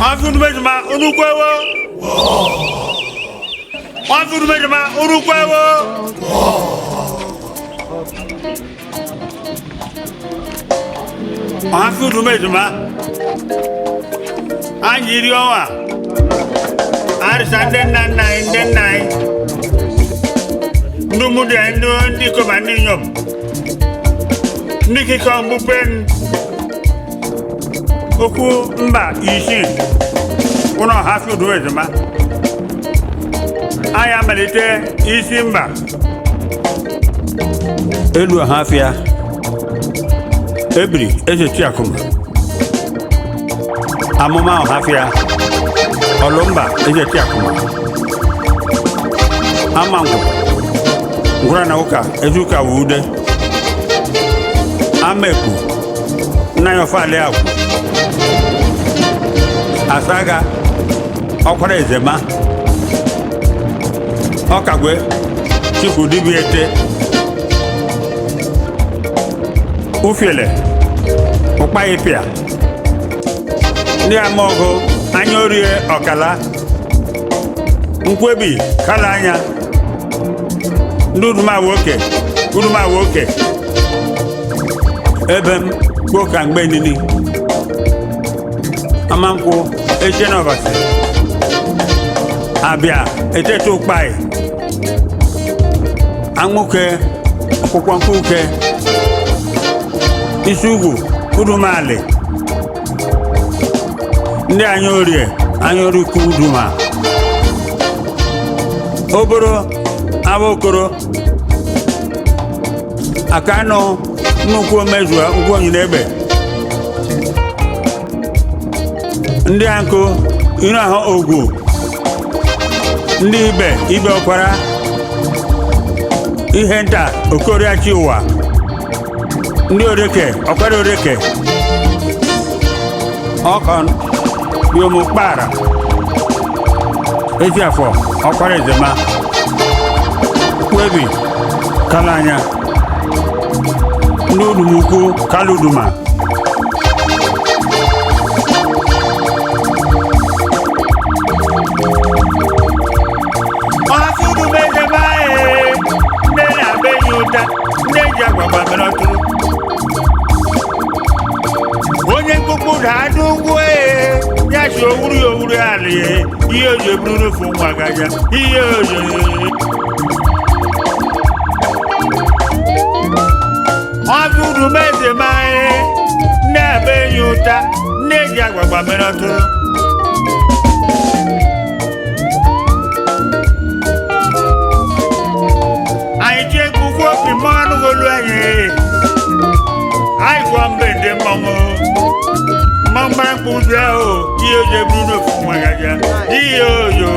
Ọhafịa Udumezema unu kwewo. Ọhafịa Udumezema unu kwewo. Ọhafịa Udumezema anyị iri ọnwa arịsa ndị nna nna anyị, ndị nna anyị, ndị ụmụdị anyị, ndị ikom na ndị inyom, ndị kikọ mgbupe okwu mba 6 ụlọ Ọhafịa Udumezema. Anyị amalite isi mba elu Ọhafịa ebiri eze Chiakụma, amụma Ọhafịa ọlụmba eze Chiakụma, amangwụ ngwụra na ụka ezuka wude amepu nna ya ọfali agwụ asaga ọkwara ezema ọkagwe chukwudibiete ufiele ụkpaịpịa ndị amaọgụ anya orie ọkala nkwebi kala anya ndị udumawoke udumawoke ebe m kpoka mgbe nini amankwụ echenọbasi abịa etete ụkpaị anwụke ọkwụkwọ nkuke isi ugwu udumali ndị anya orie anya orikwu uduma oboro awokoro akanụ nnukwu omezua ugwu onyina egbe ndị ankụ ire ahụ ogwu ndị ibe ibe ọkwara ihe nta okoriachi ụwa ndị oreke ọkwara oreke ọkọn biomukpara ejiafọ ọkwara ezema kwebi kalanya ndị udumukwu kaluduma. Ọhafịa Udumezema ee, nne na-agba enyi ụta, nne ji agwagwa mere ọtụrụ onye mkpụkpụ daa ugwu ee, ya si owuru ya owuru ala ee, ihe oji eburu n'ofu nwa gaja ihe oji. Ọhafịa Udumezema ee, nne agba enyi ụta, nne ji agwagwa mere ọtụrụ. Anyị chee nkwukwu opi mmanụ olu anyị anyị gwọ mbe ndị mmọnwụ mmanwụ mara mkpu bịa o, ihe oji eburu n'ofu nwa gaja ihe ojo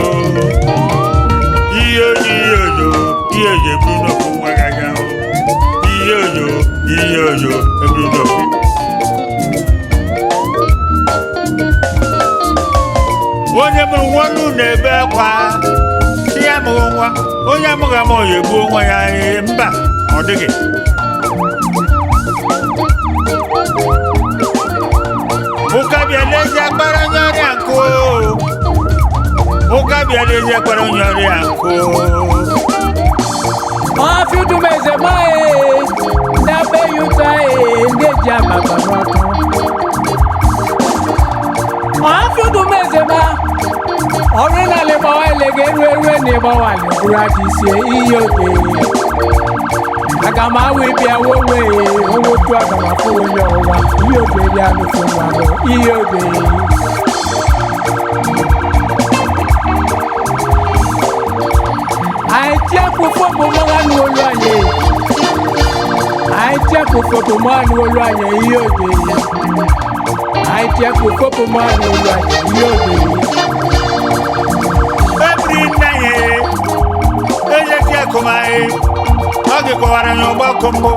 ihe ojo ihe ojo ihe oji eburu n'ofu nwa gaja o ihe ojo ihe ojo eburu n'ofu. Onye mụrụ nwa olu na-ebe akwa si ya amụghị nwa, onye amụghị amụ ya egbuo nwa ya. Ee, mba ọ dịghị. Ụka bịa n'ezi akpara onye ọrịa nkụ, ụka bịa n'ezi akpara onye ọrịa nkụ. Ọhafịa Udumezema ee, ndị agba enyi ụta ee, ndị eji agbagba n'ọkụ. Ọhafịa Udumezema ọrụ n'ala ịgbawa ele ga-eru eru na ịgbawa ala buru aja isie ihe oge. Aga m awụ ịbịa wowe owe otu aga m afụ onye ọwụwa ihe oge eri anụfụ nwa m ihe oge. Anyị tiekwu fopụ mmanụ anụ olu anyị. Anyị tiekwu fopụ mmanụ olu anyị ihe oge. Anyị tiekwu fopụ mmanụ olu anyị ihe oge. Ebiri nna ya eze Chiakụma anyị ọ gịkwawara ya ọgbakọ mbụ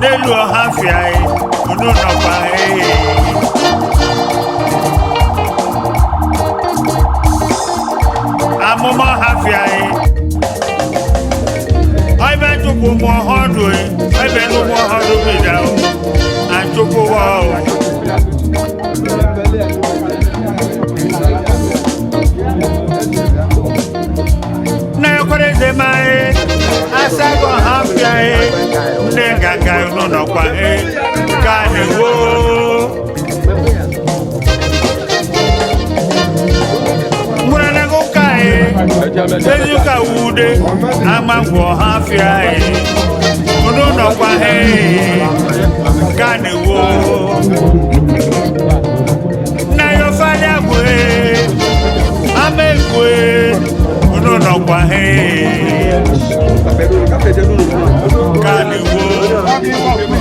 n'elu Ọhafịa anyị unu nọkwa anyị. Amụma Ọhafịa anyị ebe chukwu mụ ọhọdụ ebe n'ụmụ ọhọdụ bida achụkwụwa o. Ude Amangwu Ọhafịa unu nọkwa he ka na-ewo nna ya ofada gwe ama ekwe unu nọkwa he ka na-ewo.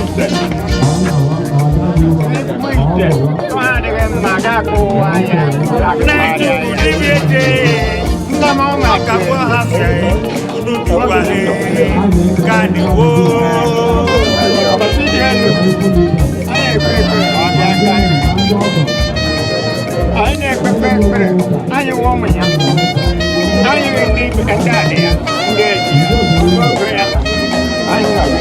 Naijiria dibịa eje ọkakwa ha fịa unu dịkwa he ka na-ewo. Anyị na-ekpekpe ekpere, anyị nwe ụmụ ya, anyị nwe ndị ndị adị ya, ndị eji ya oge ya, anyị na-agụ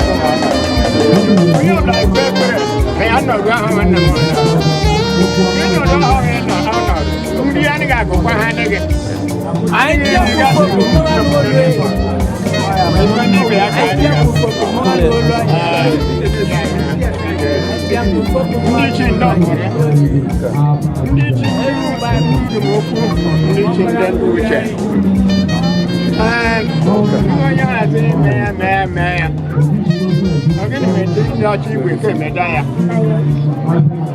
onye ọbụla ekpe ekpere ka ya nọrụ ahụ nwanne m ụlọ ịnọdụ ọhụrụ ịnọ ọnọdụ ndị anyị ga-agụkwa ha adịghị. Anyị akụkọ mmanụ olu anyị akụkọ mmanụ olu anyị akụkọ. Ndị chi ndị ọkụrụ, ndị chi ndị okwu, ndị chi ndị ndụ uche. Ee, onye na-asị mee ya, mee ya, mee ya. Ọ gịnị mere ndị ọchị igwe ka emeda ya?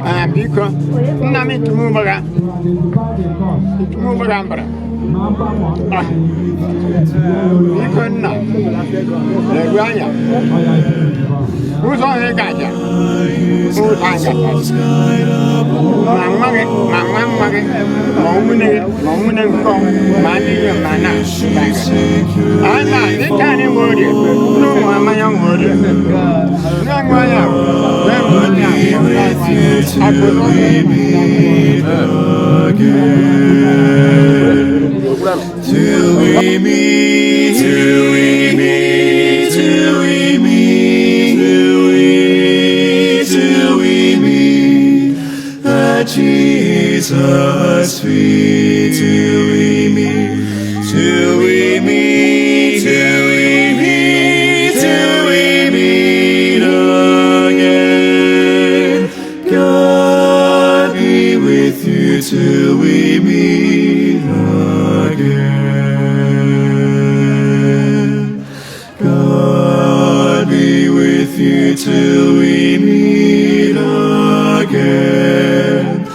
Ee, biko, nna m itumụgbagha itumụgbagha mbara. Ah, biko nna, leruo anya ụzọ ọhịa ị ga-aja ụzọ aja ma nwa gị ma nwa nwa gị ma ụmụnne gị ma ụmụnne nke ọnwụ ma ndị ihe ma na a na dịka anyị nwe orie n'ụmụ amanya nwe orie nne nwa ya wee nwe onye akụ. Till we meet, till we meet, till we meet, till we, till we meet at Jesus' feet. Till we meet, till we meet, till we meet, till we meet again. God be with you till we meet again. God be with you till we meet again.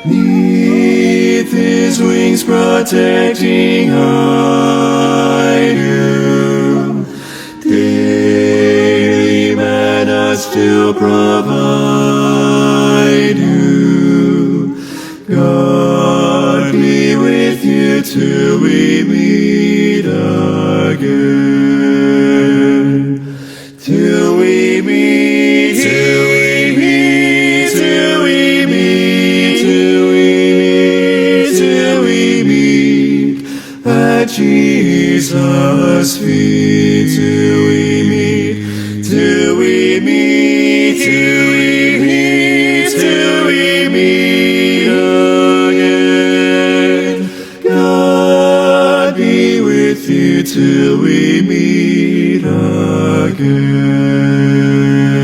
Neath his wings protecting hide you. Daily manna still provide you. God be with you till we meet again. Till we meet, till we meet, till we meet, till we meet, till we meet at Jesus' feet. Till we meet, till we meet, till we meet, till we meet again. God be with you till we meet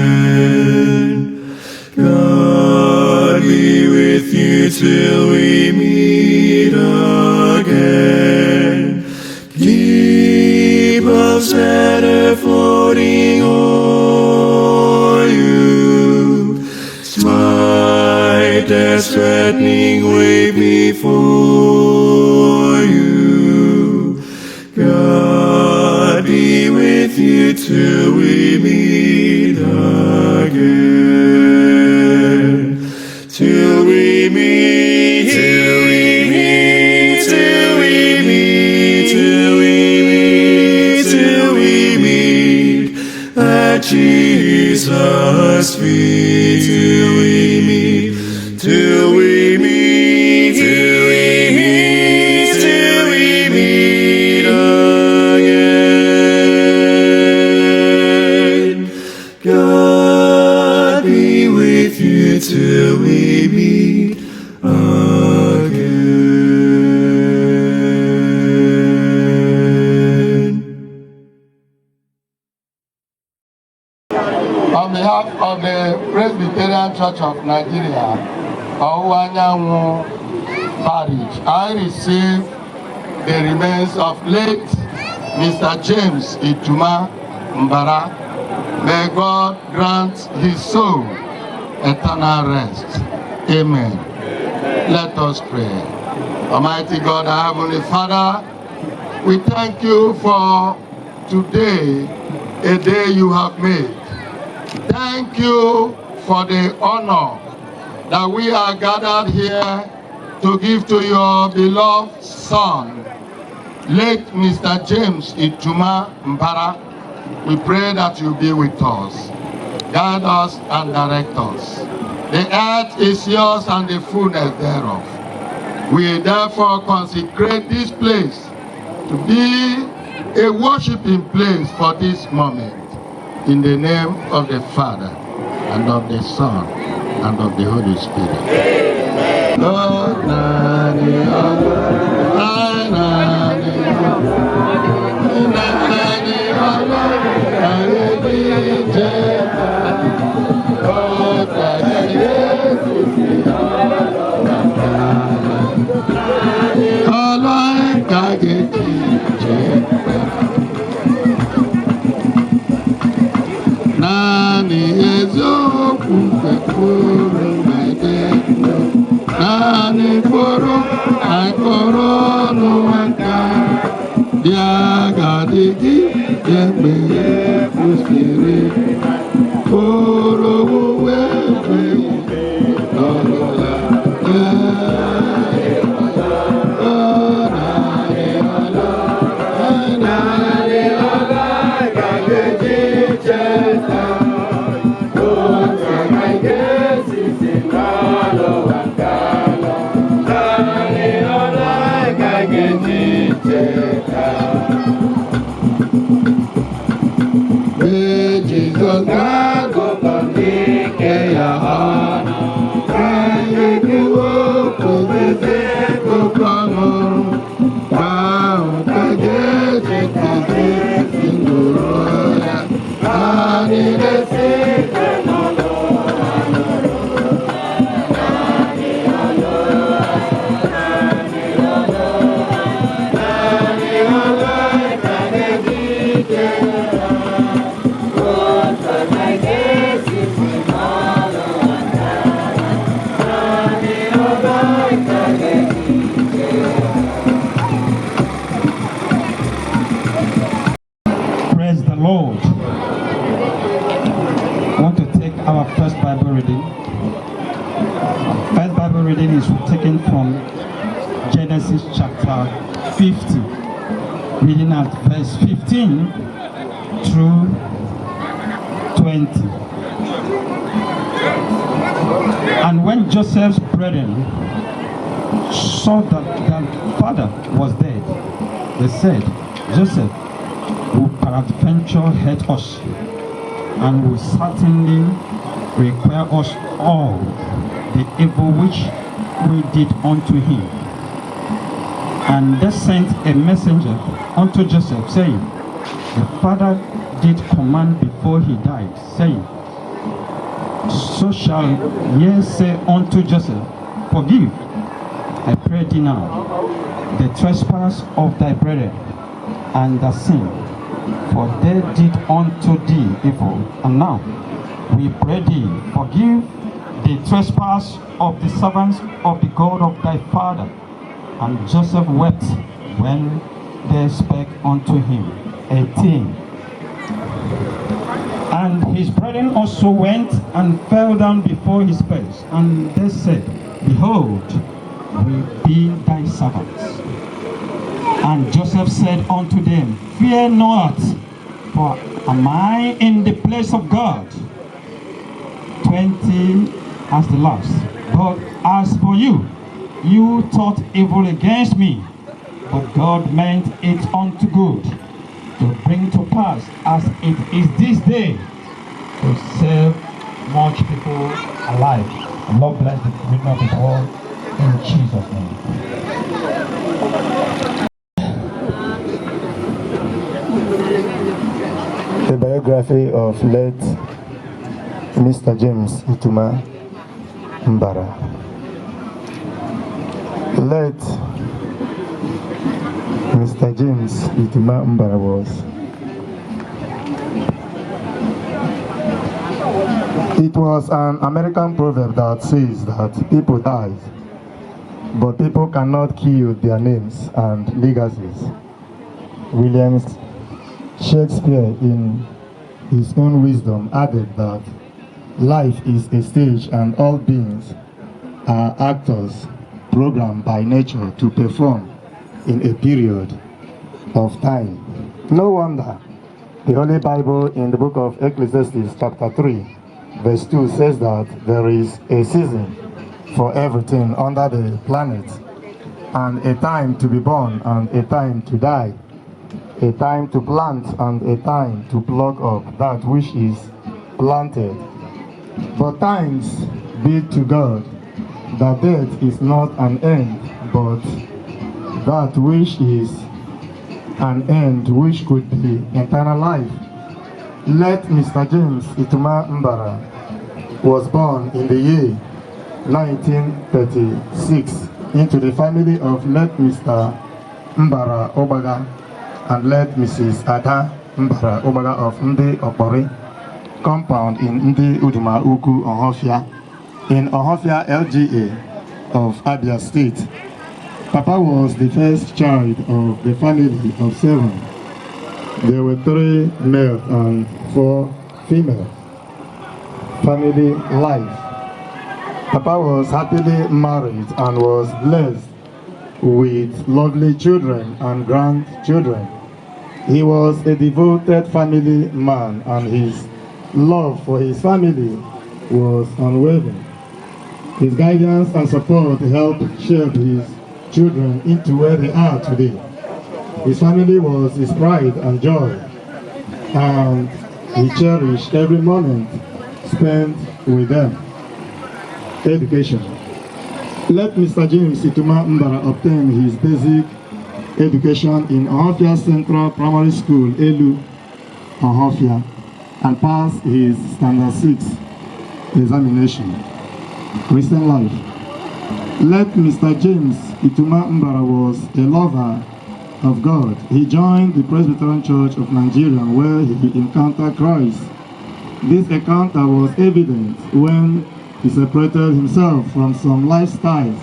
again. God be with you till we meet again. Keep love's banner floating o'er you. Smite death's threatening wave before you. God be with you till we meet again. Till we meet, till we meet, till we meet, till we meet, till we meet at Jesus' feet. Till we meet, till we meet, till we meet, till we meet again. God be with you till we meet again. On behalf of the Presbyterian Church of Nigeria, Ọwụwa Anyanwụ Parish, I receive the remains of late Mr. James Ituma Mbara. May God grant his soul eternal rest. Amen. Let us pray. Almighty God, our Heavenly Father, we thank you for today, a day you have made. Thank you for the honor that we are gathered here to give to your beloved son, late Mr. James Ituma Mbara. We pray that you be with us, guide us and direct us. The earth is yours and the fullness thereof. We therefore consecrate this place to be a worshiping place for this moment. In the name of the Father, and of the Son, and of the Holy Spirit. Lord, naanị ọlụ, naanị naanị ọlụ, anyị cheta, otu Jésù si ọlụ anyị ka ga-eji cheta. Naanị eziokwu nke mkpụrụ mgbede ndụ, naanị mkpụrụ akụrụ n'ụwa nka dị ga-adịgide mgbe e kwụsịrị mkpụrụ owuwe ubi n'ọrụ ya. Ee, ọ naanị ọlụ, naanị ọlụ ka ga-eji cheta otu ka ga-esi si n'ọlụ nka naanị ọlụ ka ga-eji cheta. Mgbe Jizọs ga-agụkọ ndị ike ya ọnụ, anyị ekwuo okwu eze oke ọṅụ, mgbe ahụ ka ga-echetazi si ndụrụ ya, anyị na-esite n'ọlụ. Naanị ọlụ ka ga-eji cheta. Otu ka ga-esi si n'ọlụ nka, naanị ọlụ ka ga-eji cheta. Praise the Lord. I want to take our first Bible reading. First Bible reading is taken from Genesis chapter 50, reading at verse 15 through 20. And when Joseph's brethren saw that their father was dead, they said, "Joseph will peradventure hurt us and will certainly require us all the evil which we did unto him." And they sent a messenger unto Joseph, saying, "The father did command before he died, saying, So shall ye say unto Joseph, Forgive, I pray thee now, the trespass of thy brethren and the sin, for they did unto thee evil. And now we pray thee, forgive the trespass of the servants of the God of thy father." And Joseph wept when they spake unto him. 18. And his brethren also went and fell down before his face, and they said, "Behold, we be thy servants." And Joseph said unto them, "Fear not, for am I in the place of God?" 20 as the last. "But as for you, you thought evil against me, but God meant it unto good, to bring to pass as it is this day, to save much people alive." Lord bless the reading of His word in Jesus' name. The biography of late Mr. James Ituma Mbara. Late Mr. Mr. James Ituma Mbara was. It was an American proverb that says that people die, but people cannot kill their names and legacies. William Shakespeare, in his own wisdom, added that life is a stage and all beings are actors programmed by nature to perform in a period of time. No wonder the Holy Bible in the book of Ecclesiastes, chapter 3, verse 2 says that there is a season for everything under the planet, and a time to be born and a time to die, a time to plant and a time to pluck up that which is planted. But thanks be to God that death is not an end, but that which is an end which could be eternal life. Late Mr. James Ituma Mbara was born in the year 1936 into the family of late Mr. Mbara Obaga and late Mrs. Ada Mbara Obaga of Ndi Okpori compound in Ndi Uduma Uku, Ohafia, in Ohafia LGA of Abia State. Papa was the first child of the family of seven. There were three males and four females. Family life. Papa was happily married and was blessed with lovely children and grandchildren. He was a devoted family man, and his love for his family was unwavering. His guidance and support helped shape his children into where they are today. His family was his pride and joy, and he cherished every moment spent with them. Education. Late Mr. James Ituma Mbara obtain his basic education in Ohafia Central Primary School, Elu, Ohafia, and passed his Standard 6 examination. Christian life. Late Mr. James Ituma Mbara was a lover of God. He joined the Presbyterian Church of Nigeria, where he encountered Christ. This encounter was evident when he separated himself from some lifestyles,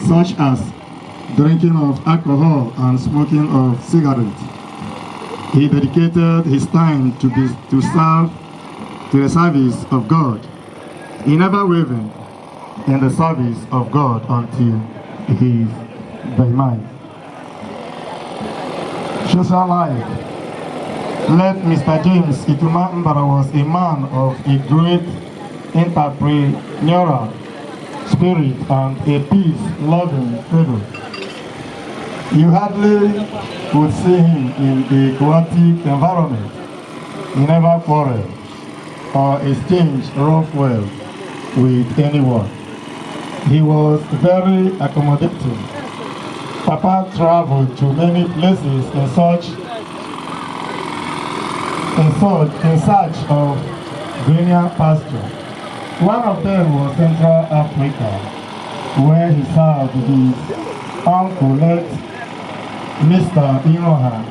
such as drinking of alcohol and smoking of cigarettes. He dedicated his time to serve to the service of God. He never wavered in the service of God until his demise. Social life. Late Mr. James Ituma Mbara was a man of a great entrepreneurial spirit and a peace-loving fellow. You hardly would see him in a chaotic environment. He never quarreled or exchanged rough words with anyone. He was very accommodating. Papa traveled to many places in search of greener pasture. One of them was Central Africa, where he served his uncle, late Mr. Inoha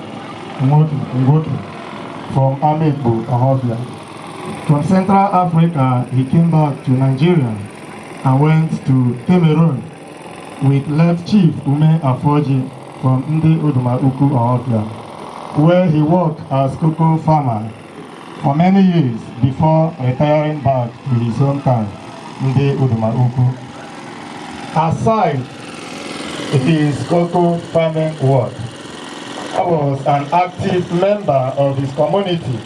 Ngoki from Amigbo, Ohafia. From Central Africa, he came back to Nigeria and went to Cameroon with late Chief Ume Afoji from Ndi Uduma Uku, Ohafia, where he worked as cocoa farmer for many years before retiring back to his hometown, Ndi Uduma Uku. Aside his cocoa farming work, he was an active member of his community,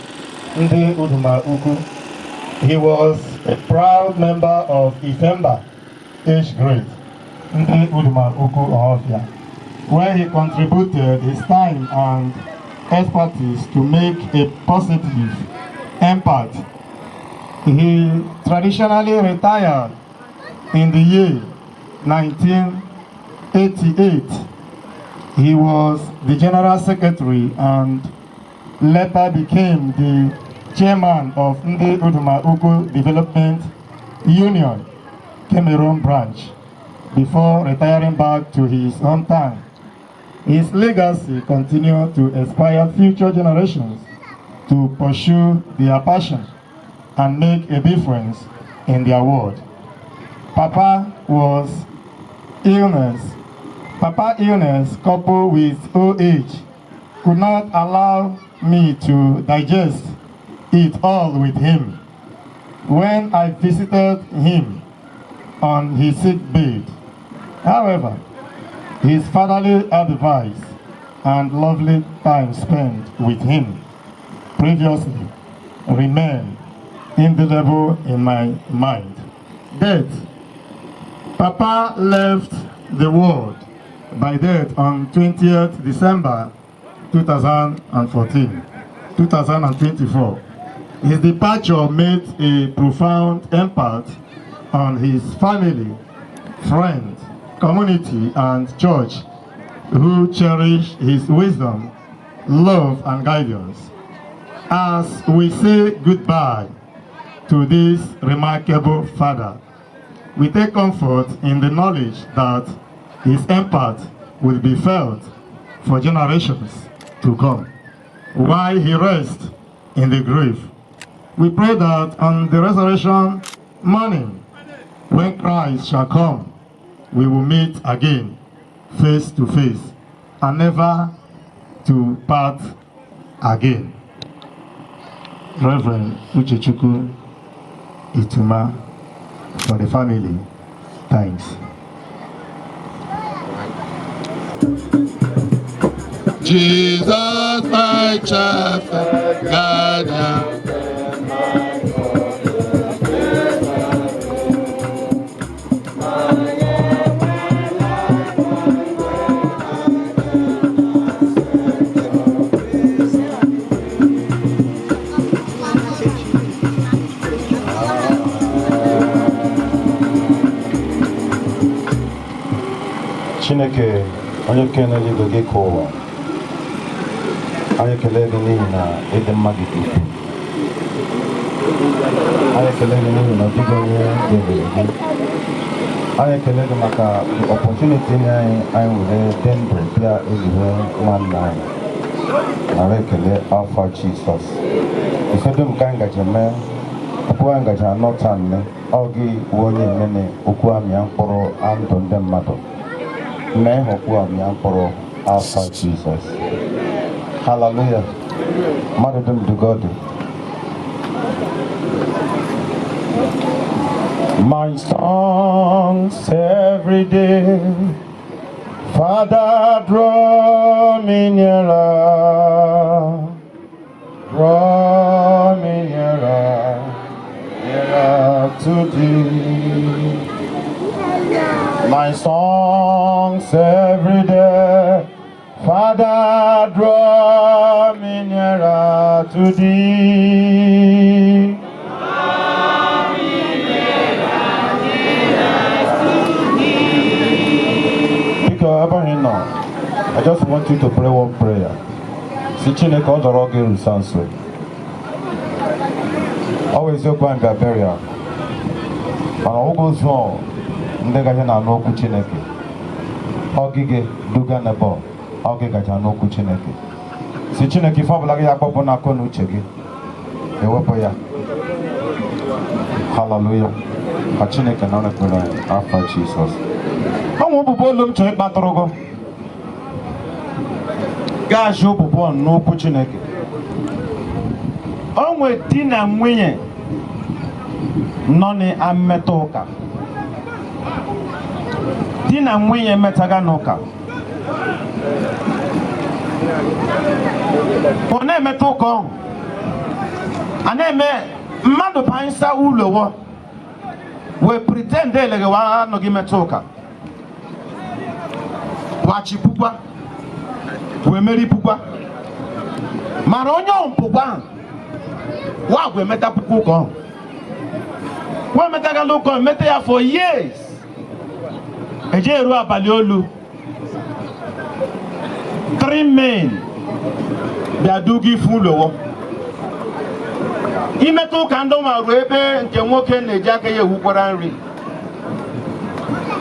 Ndi Uduma Uku. He was a proud member of Ifemba age grade, Ndi Uduma Uku Ohafia, where he contributed his time and expertise to make a positive impact. He traditionally retired in the year 1988. He was the General Secretary and later became the chairman of Ndi Uduma Uku Development Union, Cameroon branch, before retiring back to his hometown. His legacy continues to inspire future generations to pursue their passion and make a difference in their world. Papa was illness. Papa illness coupled with old age could not allow me to digest it all with him. When I visited him on his sick bed, however, his fatherly advice and lovely time spent with him previously remain indelible in my mind. Death. Papa left the world by death on 20th December 2014, 2024. His departure made a profound impact on his family, friends, community, and church, who cherish his wisdom, love, and guidance. As we say goodbye to this remarkable father, we take comfort in the knowledge that his impact will be felt for generations to come. While he rests in the grave, we pray that on the resurrection morning, when Christ shall come, we will meet again face to face and never to part again. Reverend Uchechukwu Ituma, for the family, thanks. Jesus, my shepherd, guide and Chineke onye kere eluigwe gị ka ụwa, anyị ekele gị n'ihi na ịdị mma gị dị ukwuu. Anyị ekele gị n'ihi na ọ dịghị onye debere gị. Anyị ekele gị maka the opportunity nye anyị, anyị were dị ndụ bịa ezigbo nwanne anyị. Nara ekele afa Jizọs. Ife dum ka anyị gaji eme okwu anyị gaji anọ taa nne ọ gị wụ onye emene okwu amịa mkpụrụ ndụ ndị mmadụ. Mee okwu amịa mkpụrụ afa Jizọs. Hallelujah. Mmadụ dum dugodi. My songs every day, Father, draw me nearer, draw me nearer, nearer to thee. My songs every day, Father, draw me nearer to thee. Biko, ebe ahụ ị nọ, I just want you to pray one prayer. Si Chineke ọ dọrọ gị rusa nso. Ọ bụ eziokwu, anyị bịa burial. Mana ọgwụgwụ zụọ ndị gaje na-anụ okwu Chineke. Ọgịge duga nebo ọgị gaje anụ okwu Chineke. Si Chineke ife ọbụla gị ya akpọpụ na akọ na uche gị, ewepụ ya. Hallelujah. Ka Chineke nọ n'ekpere anyị afa Jizọs. Ọ nwe ụbụbụ olu m chọrọ ịkpatụrụ gị. Gaazị ụbụbụ n'okwu Chineke. O nwe di na nwunye nọ na mmetụ ụka. Di na nwunye metaga n'ụka. Ọ na-emetụ ụka ọhụ. A na-eme mmadụ banyesa ụlọ wọ wee pretend eleghị wa anọghị metụ ụka. Wachipụkwa wee meripụkwa. Mara onye ọmpụkwa ahụ wa gwa emeta puku ụka ọhụ. Wa emetagala ụka ọhụ, meta ya for years. Eje eru abalị olu. Three men bịa duga ife ụlọ wọ. Imetụ ụka ndị ma ruo ebe nke nwoke na-eji aka ya ewukwara nri,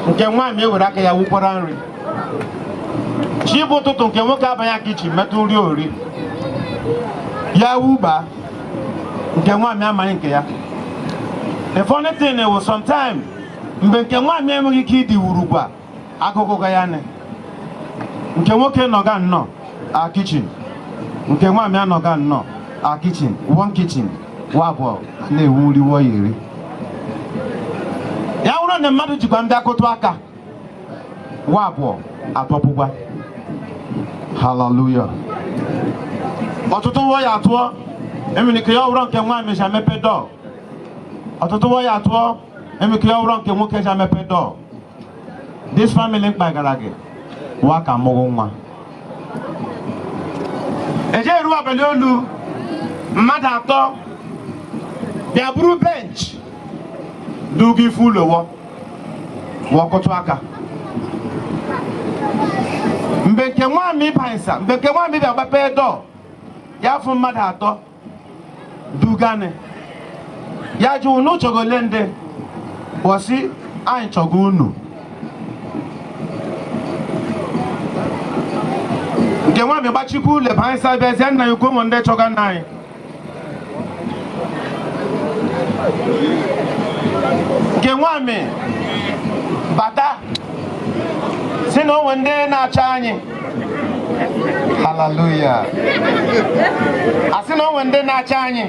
nke nwaanyị ewere aka ya wukwara nri. Chi bụ ụtụtụ, nke nwoke abanye kitchen metụ nri ori ya wuba, nke nwaanyị amaghị nke ya. The funny thing was, sometime mgbe nke nwaanyị enweghị ike ịdị wurugwa akụkụ ga ya nị, nke nwoke nọga nnọọ a kitchen, nke nwaanyị anọga nnọọ a kitchen, one kitchen wa abụọ na-ewu nri wọ ya eri. Ya wụrụ na mmadụ jikwa ndị akụtụ aka wa abụọ atọpụkwa. Hallelujah. Ọtụtụ wọ ya atụọ, enwere ike ya wụrụ nke nwaanyị ji emepe door. Ọtụtụ wọ ya atụọ, enwere ike ya wụrụ nke nwoke ji emepe door. This family mkpagara gị wa ka mụrụ nwa eje eru abalị olu, mmadụ atọ bịa buru bench duga ife ụlọ wọ wọkụtụ aka. Mgbe nke nwaanyị banyesa, mgbe nke nwaanyị bịa gbapee door, ya fụ mmadụ atọ dugani. Ya jụ, unu chọgo ole ndị kwụsị? Anyị chọgo unu. Nke nwaanyị gbachikwa ụlọ banyesa, bịazie, nna ya ukwu, ụmụ ndị chọga nna anyị. Nke nwaanyị bata si na onwe ndị na-achọ anyị. Hallelujah. Asị na onwe ndị na-achọ anyị.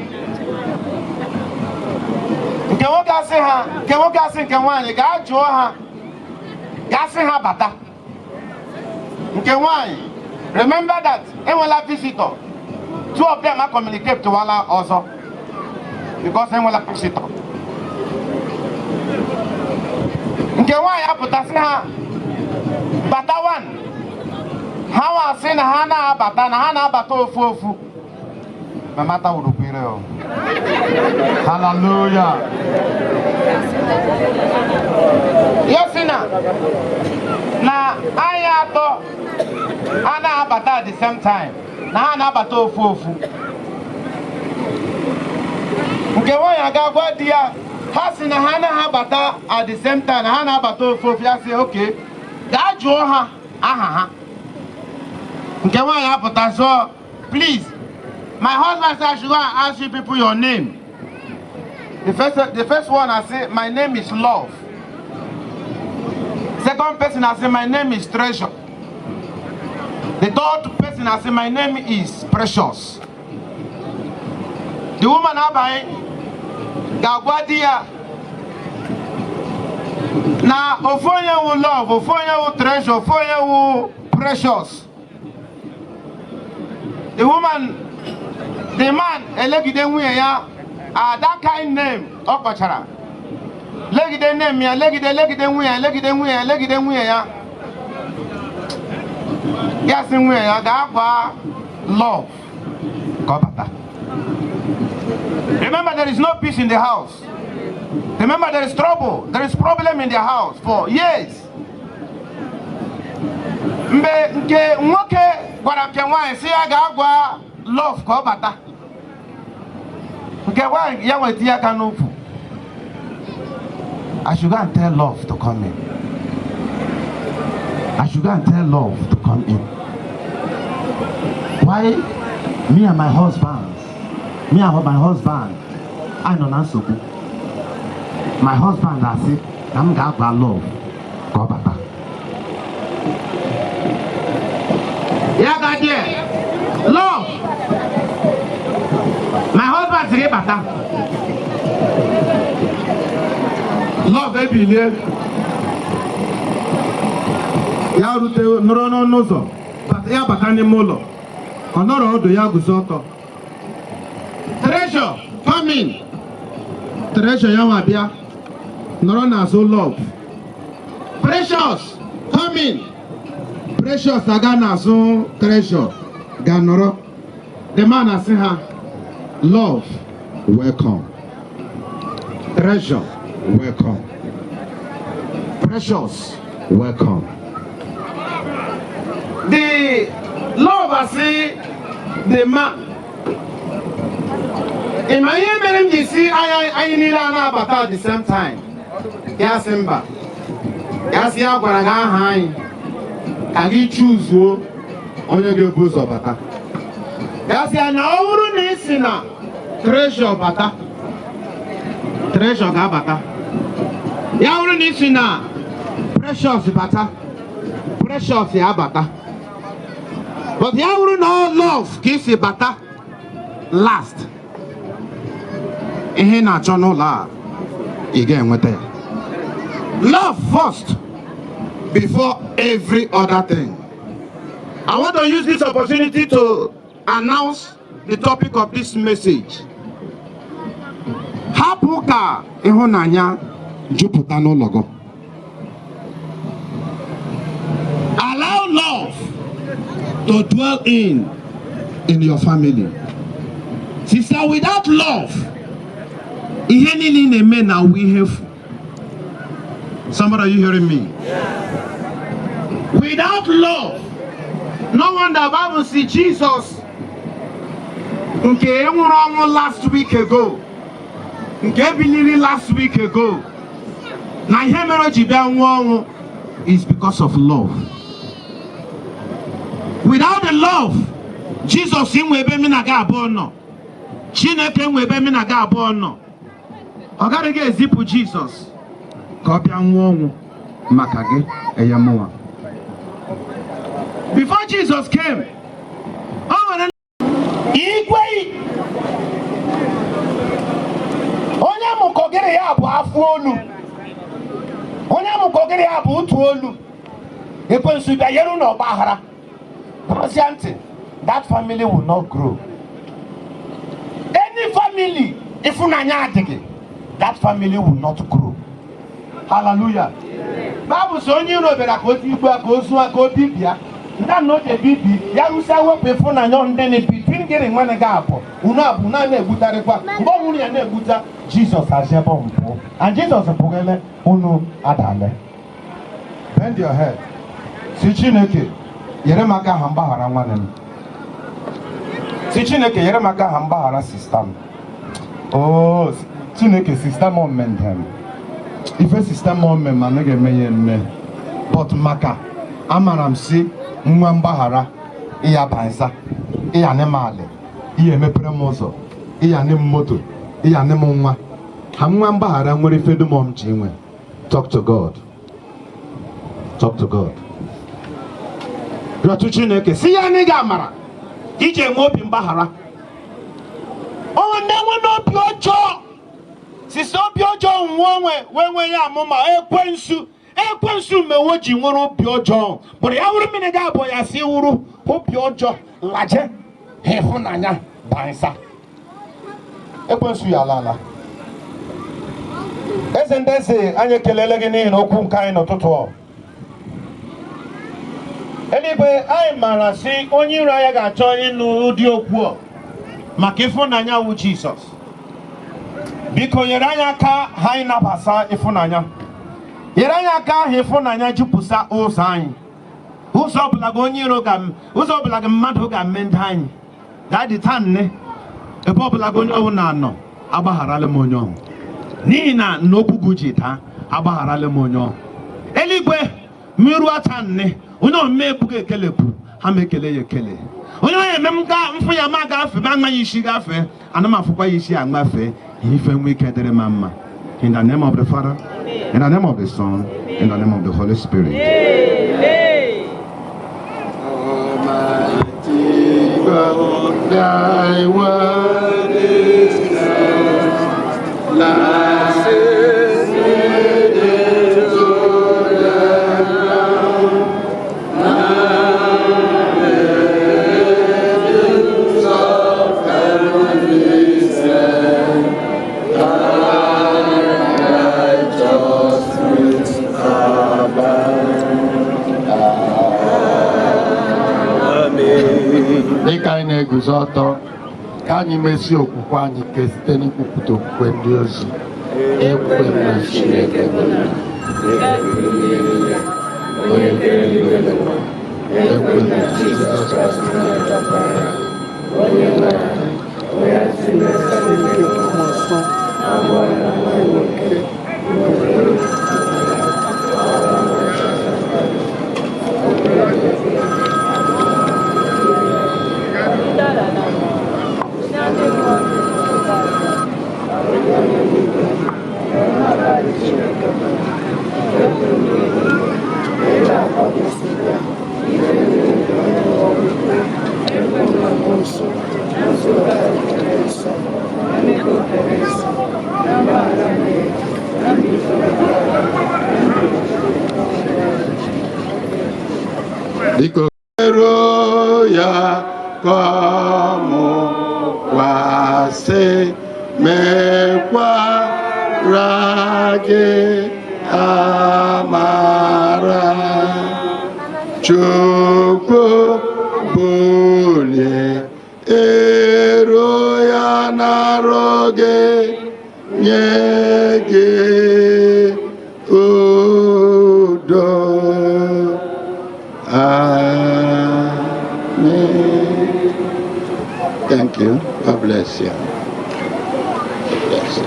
Nke nwoke asị ha, nke nwoke asị nke nwaanyị, gaa jụọ ha, gaa sị ha bata. Nke nwaanyị, remember that enwela visitor. Two of them a communicate wala ọzọ because enwela visitor. Nke nwaanyị apụta sị ha bata one. Ha wa sị na ha na-abata, na ha na-abata ofu ofu. Mama tawurukwire o. Hallelujah. Ya sị na anyị atọ a na-abata at the same time, na ha na-abata ofu ofu. Nke nwaanyị aga gwa di ya, ha sị na ha anaghị abata at the same time, na ha na-abata ofu ofu. Ya sị, okay, gaa jụọ ha aha ha. Nke nwaanyị apụta zụọ, please, my husband say I should go and ask you people your name. The first one, I say, my name is Love. Second person, I say, my name is Treasure. The third person, I say, my name is Precious. The woman abaghị ga-agwa di ya na ofu onye wụ Love, ofu onye wụ Treasure, ofu onye wụ Precious. The woman, the man elegide nwunye ya, that kind name ọ kpọchara, legide name ya, legide, legide nwunye ya, legide nwunye ya, legide nwunye ya. Ya sị nwunye ya gaa gwa Love ka ọ bata. Remember, there is no peace in the house. Remember, there is trouble, there is problem in their house for years. Mgbe nke nwoke gwara nke nwaanyị sị ya gaa gwa Love ka ọ bata, nke nwaanyị ya nweta ya aka n'ukwu, I should go and tell Love to come in. I should go and tell Love to come in. Why me and my husband, me and my husband, anyị nọ na nsogbu. My husband asị na m ga-agwa Love ka ọ bata. Ya ga there, Love, my husband sịrị bata. Love ebilie, ya rute nọrọ n'ọnụ ụzọ ya bata n'ime ụlọ. Ọ nọrọ ọdụ, ya guzo ọtọ. Treasure, come in. Treasure ya nwa bịa nọrọ n'azụ Love. Precious, come in. Precious aga n'azụ Treasure ga nọrọ. The man asị ha, Love, welcome. Treasure, welcome. Precious, welcome. The Love asị the man, ị ma ihe mere m ji si anyị anyị niile a na-abata at the same time? Ya sị mba. Ya sị ya gwara gị aha anyị. Ka gị chuzuo onye ga-ebu ụzọ bata. Ya sị ya na ọ bụrụ na ị si na Treasure bata, Treasure ga-abata. Ya bụrụ na ị si na Precious bata, Precious ya abata. But ya bụrụ na ọ Love ka ị si bata last, ihe ị na-achọ n'ụlọ a, ị ga-enweta ya. Love first before every other thing. I want to use this opportunity to announce the topic of this message. Hapụ ka ịhụnanya jupụta n'ụlọ gị. Allow love to dwell in your family. Sister, without love, ihe niile ị na-eme na awụ ihe efu. Somebody, are you hearing me? Without love, no wonder Bible see Jesus nke nwụrụ ọnwụ last week ago, nke biliri last week ago, na ihe mere o ji bịa nwụọ ọnwụ is because of love. Without the love, Jesus nwe ebe mụ na gị abụọ nọ, Chineke nwe ebe mụ na gị abụọ nọ, ọ gaghị ezipụ Jesus ka ọ bịa nwụọ ọnwụ maka gị eye mụnwa. Before Jesus came, o nwere Igwe onye mụkọgịrị ya bụ afọ olu, onye mụkọgịrị ya bụ otu olu. Ekwensu bịa yeru na ọgba aghara gụrụsịa ntị, that family will not grow. Any family ịfụnanya adịghị, that family will not grow. Hallelujah. Bible sị onye iro bịara ka o tigbuo, ka o zuo, ka o bibia. Ndị na o ji ebibi ya rụsịa, wepụ ịfụnanya ndị na between gịnị nwanne gị abụọ, unu abụ na na-egbutarịkwa. Mgbe ọ nwụrụ ya na-egbuta, Jizọs azebe mpụ and Jizọs pụghele unu adale. Bend your head. Si Chineke, nyere m aka ha mgbaghara nwanne m. Si Chineke, nyere m aka ha mgbaghara sister m. Oh, Chineke, sister m omendem. Ife sister m ome ma anaghị eme ya eme. But maka amara m si nwa mgbaghara ịya banza, ịya ne m alị, ịya emepere m ụzọ, ịya ne m moto, ịya ne m nwa. Ha nwa mgbaghara nwere ife dum m ji nwe. Talk to God. Talk to God. Rịọtụ Chineke si ya na ị ga-amara iji enwe obi mgbaghara. Onwe ndị nwe n'obi ọjọọ, sisi obi ọjọọ nwe onwe wee nwee ya amụma ekwensu. Ekwensu mewo ji nwere obi ọjọọ bụrụ ya wụrụ mmiri ga abụọ ya si wụrụ obi ọjọọ laje ha ịfụnanya bansa. Ekwensu ya ala ala. Eze ndị eze, anyị ekelele gị n'ihi na okwu nke anyị n'ụtụtụ a. Eluigwe, anyị maara sị onye iro anyị ga-achọ ịnụ ụdị okwu a maka ịfụnanya wụ Jizọs. Biko nyere anyị aka ha anyị nabasa ịfụnanya. Nyere anyị aka ahụ ịfụnanya jupụsa ụzọ anyị. Ụzọ ọbụla gị onye iro ga, ụzọ ọbụla gị mmadụ ga-eme ndị anyị. Daddy, taa nne, ebe ọbụla gị onye ọbụla nọ, agbagharala m onye ọhụ. N'ihi na n'okwu gị ji taa, agbagharala m onye ọhụ. Eluigwe, mmiri ata nne, onye omume ebughị ekele bụ ha ma ekele ya ekele. Onye onye eme m ga mfụ ya ma gafee ma amaghị isi gafee, ana m afụkwa ya isi agbafee, ife nwe ike dịrị ma mma. In the name of the Father, in the name of the Son, in the name of the Holy Spirit. Almighty God, thy word is true. Lies into the ground. Now the dews of heaven descend, thy righteous fruits abound. Dịka anyị na-eguzo ọtọ, ka anyị mesie okwukwe anyị ike site n'ikwupụta okwukwe ndị ozi. Ekwe m na Chineke bụ Nna, onye kere eluigwe na ụwa. Ekwe m na Jizọs Kraịst bụ Ọkpara ya, onye nwe anyị, onye si na Chineke mmụọ nsọ abụọ ya nwoke. Biko ero ya ka ọ mụkwasị, mekwara gị amara. Chukwu bulie ero ya n'arụ gị, nye gị udo. Amen. Thank you. God bless you. God bless you.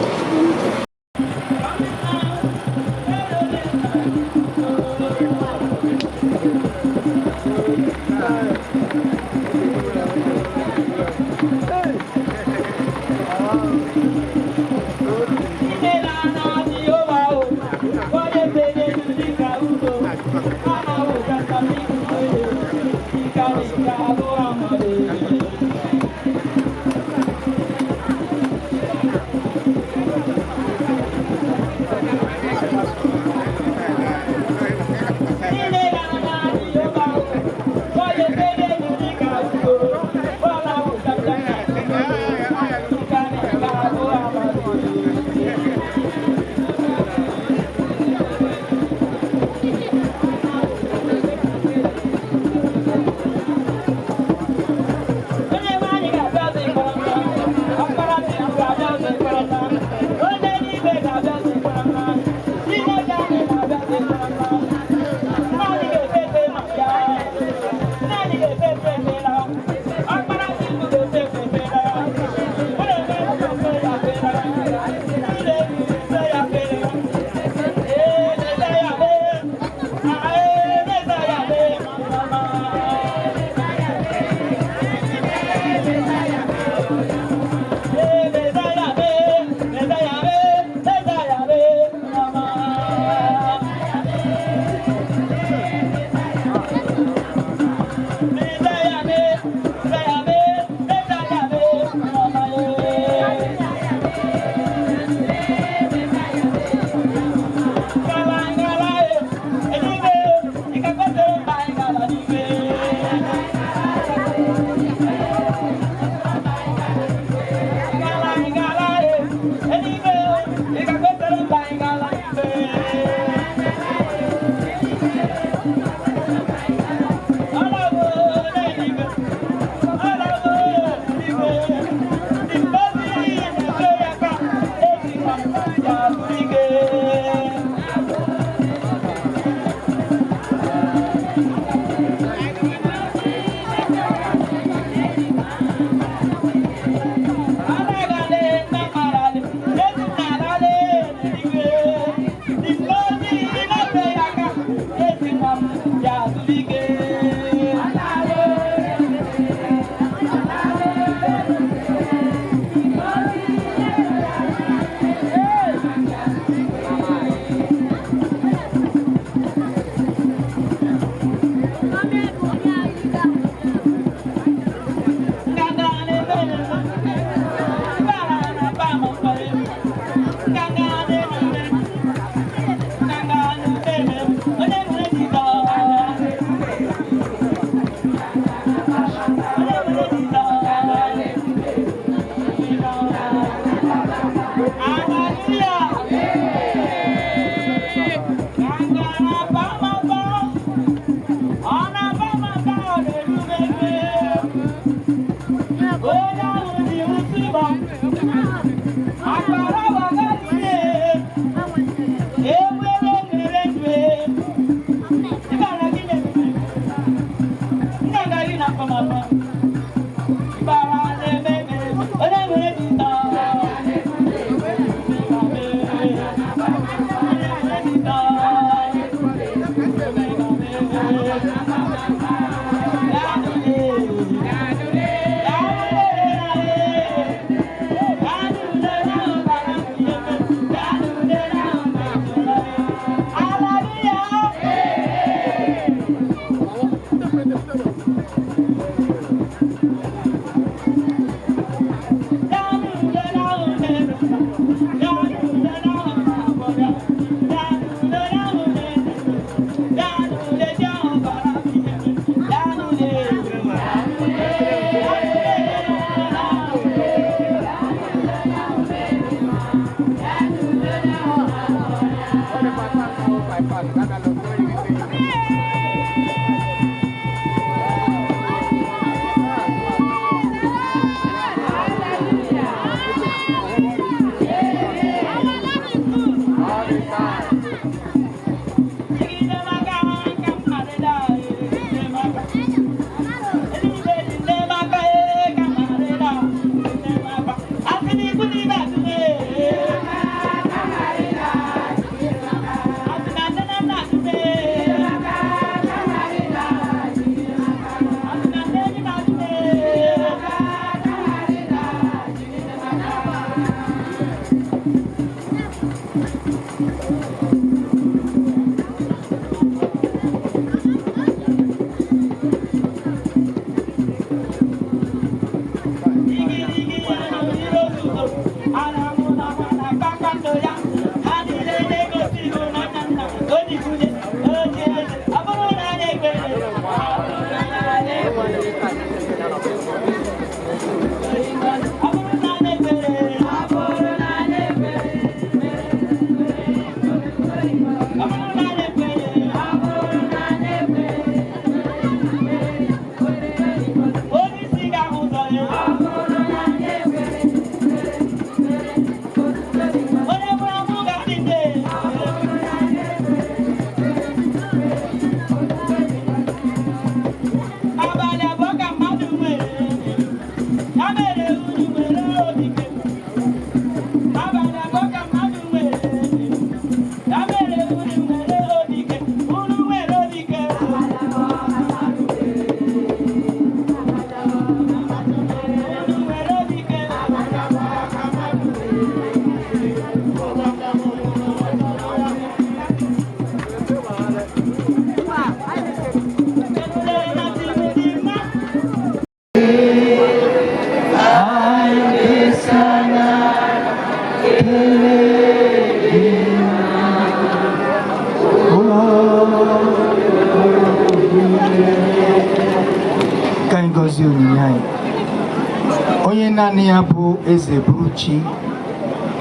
Naanị ya bụ eze bụrụ chi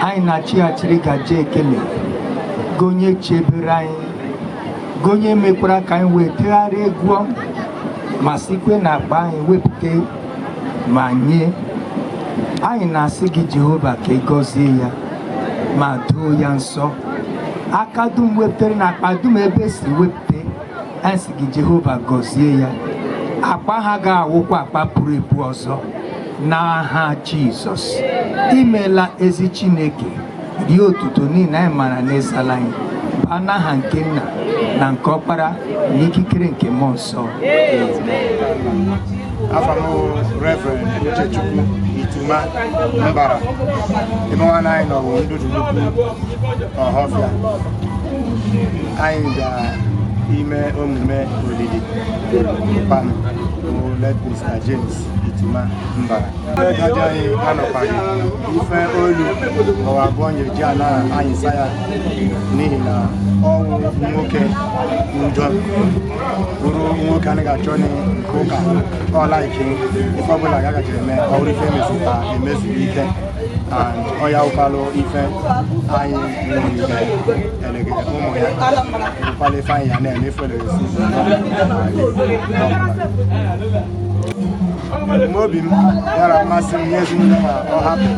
anyị na-achịghachiri gaje ekele gị, onye chebere anyị, gị onye mekwara ka anyị wee tegharịa egwu ma sikwe na akpa anyị wepụta ma nye anyị. Na-asị gị, Jehova, ka ị gọzie ya ma doo ya nsọ. Aka dum wepụtara na akpa dum ebe si wepụta, anyị sị gị, Jehova, gọzie ya. Akpa ha ga-awụkwa akpa pụrụ epu ọzọ n'aha Jizọs. Imeela, ezi Chineke. Rie otuto niile anyị mara na ịzala anyị. Baa n'aha nke Nna na nke Ọkpara na ikikere nke Mmụọ Nsọ. Afa m bụ Reverend Uchechukwu Ituma Mbara. Ebe nwanne anyị nọ bụ Ndudulukwu Ọhọfịa. Anyị ga ime omume olili pam bụ late Mr. James Ituma Mbara. Daddy anyị anọkwaghị ife olu ọwa abụọ nyeji ala anyị sa ya, n'ihi na ọnwụ nwoke udo bụrụ nwoke anaghị achọ nke ụka ọla ike. Ife ọbụla ya gaji eme, ọ bụrụ ife emezita emezuru ike and ọ ya ụkwalụ ife anyị nwere elege ụmụ ya ụkwalụ ife anyị ya na-eme ife elege. Ebumnobi m yara mmasị m nye ezinụlọ ma ọ hapụ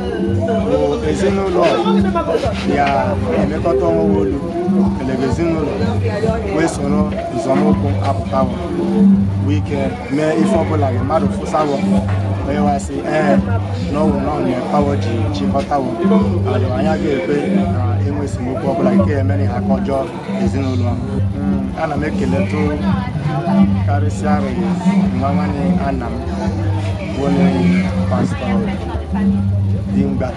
bụ ezinụlọ ya emekọta onwe olu elege ezinụlọ wee soro nzọmụkwụ apụtawo bụ ike mee ife ọbụla gị mmadụ fụsawo onye wasị ee na ọwụ na ọnụ pawo ji chịkọtawo adụ anya ga-ekwe na enwe esemokwu ọbụla nke emere ha ka ọjọọ ezinụlọ ahụ. Ana m ekeletụ karịsịa nwa nwanne ana m onye Pastọ Dimgba,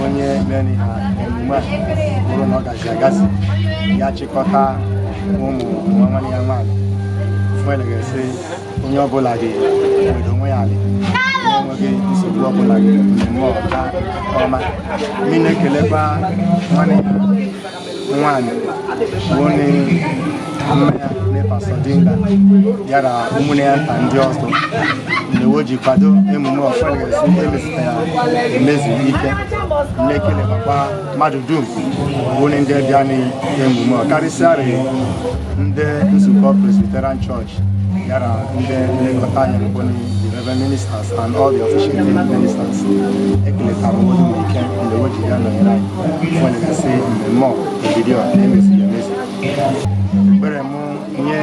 onye mere ha emume a bụrụ na ọ gazi agazi ya chịkọta ụmụ nwa nwanne ya nwaanyị fụelegasị onye ọbụla gị nwere onwe ya alị na-enweghị nsogbu ọbụla gị mmemme ọga ọma. Mmiri na-ekelekwa nwanne ya nwaanyị bụ onye mmanya na Pastọ Dimgba yara ụmụnne ya nta ndị ọzọ mgbe o ji kwado emume ọfọdụgasị emezita ya emezu ike. Na-ekelekwa mmadụ dum bụ ndị bịa n'emume, karịsịa ndị nzukọ Presbyterian Church yara ndị nlekọta anya bụ the reverend ministers and all the officiating ministers. Ekeletara m olu ike mgbe o ji ya nọnyere anyị fọdụgasị mmemme olili na-emeziri emezi. Ekpere m nye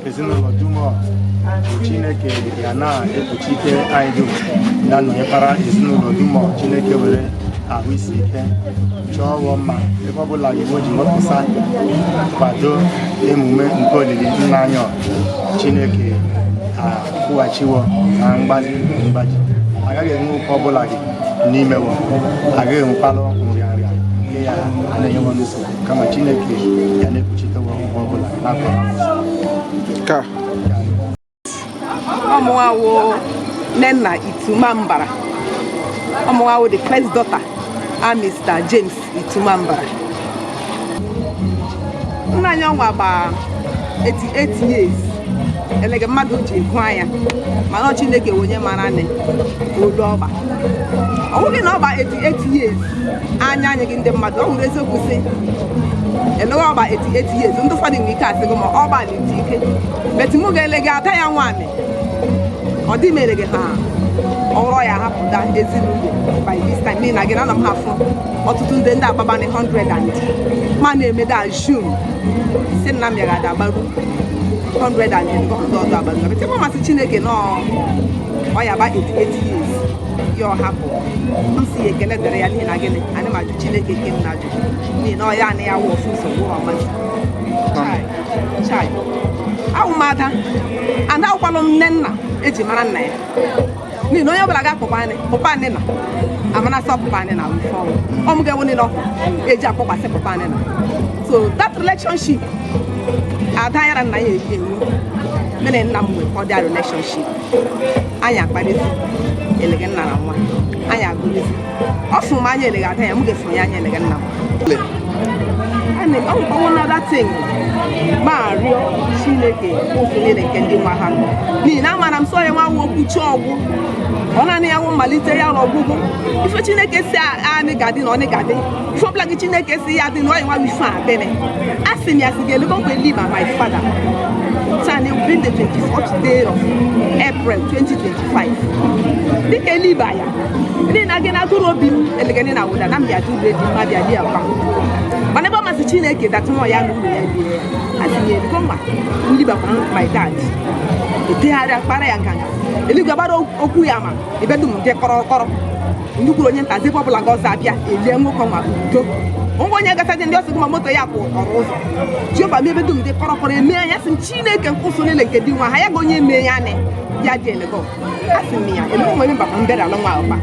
ezinụlọ dum bụ Chineke ya na-ekpuchite anyị dum, na-anọnyekwara ezinụlọ dum. Chineke were ahụ isi ike chọọ ọghọ mma ebe ọbụla Igbo ji wepụsa kwado emume nke olili nna anyị. Chineke akwụghachiwo na mgbaji mgbaji. Agaghị enwe ụkọ ọbụla gị n'imewo, agaghị enwekwalụ nrịanrịa nke ya a na-enyewo nsogbu, kama Chineke ya na-ekpuchitewo ụgwọ ọbụla na-akwara. Ka Ọmụnwawo Nnenna Ituma Mbara. Ọmụnwawo the first daughter a Mr. James Ituma Mbara. Nna anyị ọnwa gba 88 years elege mmadụ ji hụ anya, mana ọ Chineke wụ onye mara nne olu ọgba. Ọ bụghị na ọ gba 88 years anya anyị gị ndị mmadụ ọ hụrụ eziokwu si elewe ọgba 88 years. Ndị ụfọdụ nwere ike asị gị ma ọ gbalị ike but mụ ga-ele gị ada ya nwaanyị ọ dị mere gị ha ọrụ ya hapụta ezinụlọ by this time, n'ihi na gị na ana m ha afụ ọtụtụ ndị agbabani 100 and ma na-emede assume si nna m yara ada agbaru 100 and ndị ọzọ agbaru, but ebe masị Chineke nọ ọ ya gba 88 years ya ọ hapụ m si ya ekele dịrị ya. N'ihi na gịnị anyị ma ajụ Chineke nke m na ajụjụ, n'ihi na ọ ya na ya wụ ofu ụzọ wụ ọmazi. Chai chai, awụ m ada ada awụkwalụ m nne nna eji mara nna ya, n'ihi na onye ọbụla ga-akpọkwa anyị pụpa anyị na amanasị ọpụpa anyị na ife ọnwụ ọmụ ga-ewu niile eji akpọkwasị pụpa anyị na. So that relationship ada ya na nna ya enwe mere nna m nwee cordial relationship. Anyị akparịzi elege nna na nwa anyị agụrịzi ọ fụrụ m anya elege ada ya m ga-efuru ya anya elege nna m. Ọ nwekwa another thing ma rịọ Chineke ụsụ niile nke ndị nwa ha, n'ihi na amara m sọ ya nwa nwa okwu chi ọgwụ, ọ naanị ya nwụ mmalite ya na ọgwụgwụ. Ife Chineke si anị ga-adị na ọnị ga-adị, ife ọbụla gị Chineke si ya dị na ọyị nwa ife adịnị. A sị m ya sị ga-elego mgbe liba my father taa na been the 24th day of April 2025, dịka eliba ya ndị na gị na-atụrụ obi m elegene na wụda na m bịa dị ube dị mma bịa dị akwa, mana ebe ọ masị Chineke datụnwa ya na ụlọ ya lie ya, a sị ya eligo nwa nlibakwa my dad etegharịa kpara ya nganga eluigwe gbara okwu ya, ma ebe dum dị kọrọ kọrọ ndị kwuru onye nta ebe ọbụla ga ọzọ abịa elie nwoke nwa udo onwe onye gachaji ndị ọsọ gị ma moto ya kwụ ọrụ ụzọ Jehova ma ebe dum dị kọrọ kọrọ eme ya. Sị m Chineke nkwụsụ niile nke dị nwa ha ya ga onye mee ya nị ya dị elego. A sị m ya elego nwere mbakwa mbere ala nwa ọkpa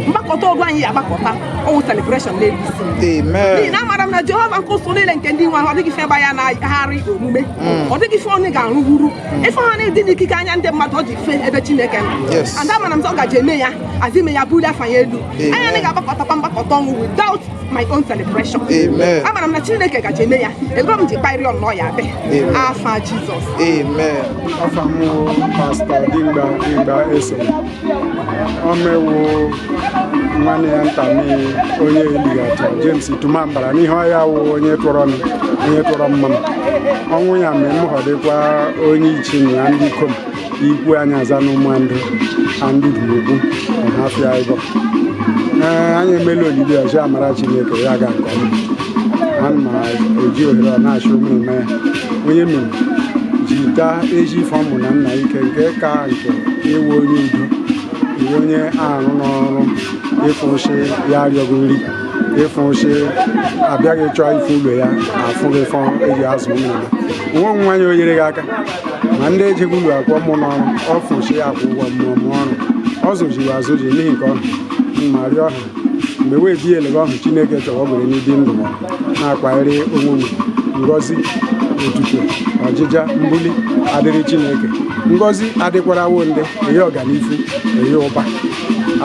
mgbakọta ọgụ anyị ya agbakọta ọwụ celebration n'elu isi m, n'ihi na amara m na Jehova nkwụsụ niile nke ndị nwa ha, ọ dịghị ife ebe ya na-agharị omume, ọ dịghị ife ọnụ ga-arụwuru ife ha na-ịdị n'ikike anya ndị mmadụ, ọ dị ife ebe Chineke nọ. And amara m sọ ọ gaji eme ya azụ ime ya bulie afa ya elu. Anya anyị ga-agbakọtakwa mgbakọta ọnwụ without my own celebration. Amara m na Chineke gaji eme ya ego m ji kparịọ nnọọ ya dị afa Jizọs. Amen. Afa m Pastọ Dimgba Dimgba Eso ọmewu nwanne ya nta mi onye elighacha James Ituma Mbara n'ihe ọ ya wụ onye tụrọ m, onye tụrọ mma m. Ọnwụ ya mee m họdịkwa onye ichi na ya ndị ikom ikwu anyị aza n'ụmụandụ andụdumugwu ọhafịa ịbọ. Ee, anyị emela olili ọzọ, amara Chineke ya ga nke ọma. Ana m eji ohere ọ na-achọ ụmụnne ya onye mere jita ezi ife ọmụ na nna ike nke ka nke ịwụ onye udo, iwe onye arụ n'ọrụ ịfụsị ya arịọghị nri, ịfụsị abịaghị chọọ ife ụlọ ya afụghị ife eji azụ ụmụ ya nwa onwe anyị o nyere gị aka ma ndị ejighị ụlọ akwọ mụ n'ọrụ ọ fụsị ya akwụ ụgwọ mmụọ mụọ ọrụ ọ zụjiri azụji n'ihi nke ọhụ ma rịọ ha mgbe wee bi elege ọhụ Chineke chọrọ ọ bụrụ n'ibi ndụ na-akwanyere onwe m ngọzi otuto ọjịja mbuli adịrị Chineke, ngọzi adịkwarawo ndị enye ọganifu enye ụba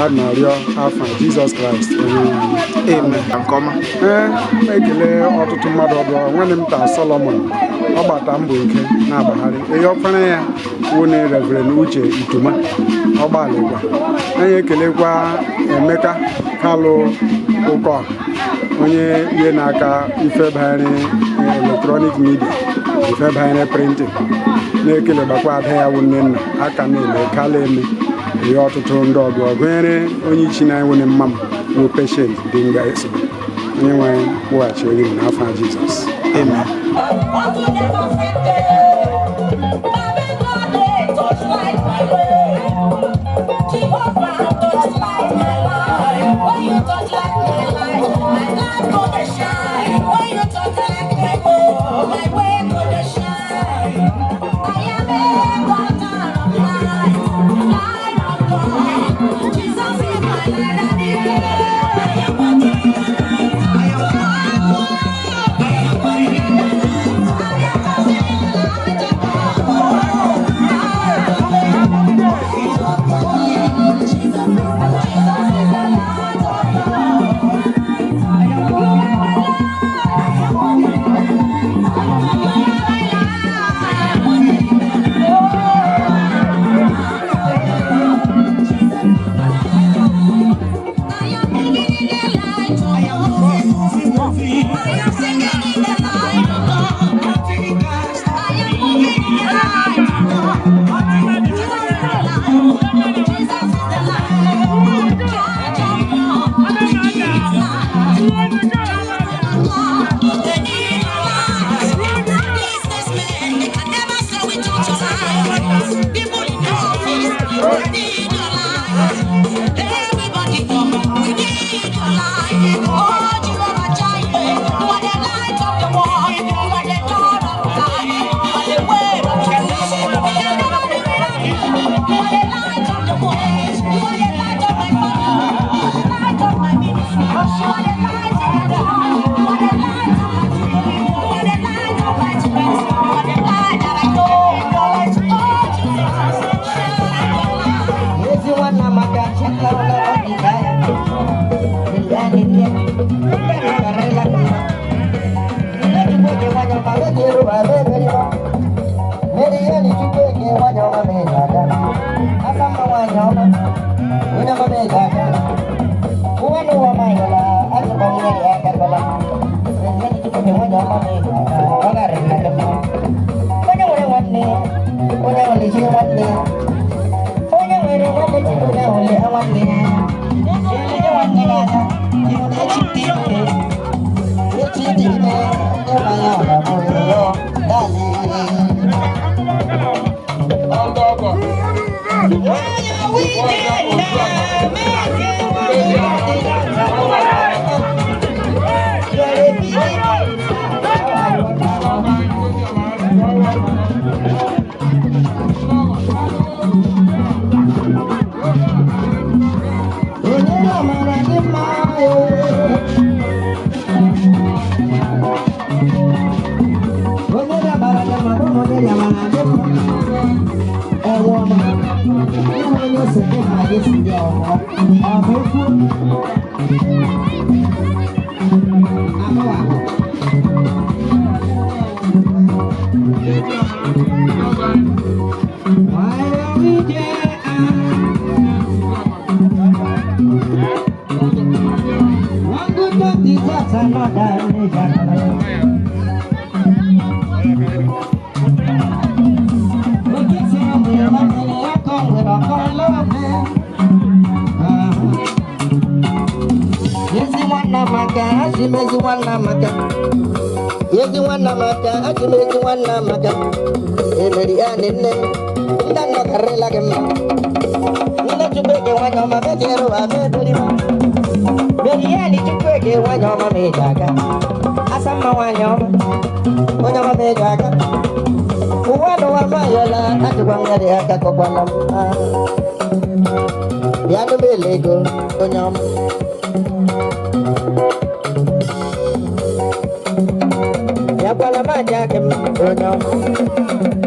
a na-arịọ afa Jizọs Kraịst onye nwe anyị. Amen. Nke ọma. Ee, m ekele ọtụtụ mmadụ ọbụla. Nwanne m taa Solomon ọgbata mbọ ike na-agbagharị ihe ọkpara ya wụ Reverend Uche Ituma ọgbalịkwa. Anyị ekelekwa Emeka Kalụ Ụkọ onye ihe n'aka ife banyere electronic media, ife banyere printing, na-ekele gbakwa ada ya wụ nne nna aka na-eme kala eme ihe ọtụtụ ndị ọgụ gụnyere onye ichi na nwunye mma m wụ Patient dị nga eso onye nwe anyị kwụghachi onye n'afọ Jizọs. Amen. Jesus is my light. Mary Chukwueke nwanyị ọma ma eji aga. Asa mma nwanyị ọma, onye ọma ma eji aga. Ụwa n'ụwa ma ayọla, azụkwa mmiri ya agakọla. Mary Chukwueke nwanyị ọma ma eji aga, ọ garịrị na gị mma. Onye nwere nwanne, onye nwere chi nwanne. Onye nwere nwanne chi onye nwere nwanne ya. Onye nwanne gị aka, ịhụ na echi dị ime. Echi dị ime, ndị mmanya ọ ga-abụ ya. Daalị. Ezi nwanna maka achị m ezi nwanna maka emeri ya nne nne ndị nọ karịla gị mma nne Chukwueke nwanyị ọma mejere ụwa mebiri m meri ya ni Chukwueke nwanyị ọma ma eji aga asa mma nwanyị ọma onye ọma ma eji aga ụwa n'ụwa mayọla achịkwa m ya dị aka kọkwala m bịa nụ m ele ego onye ọma. Yakwala maja kem onye ọma.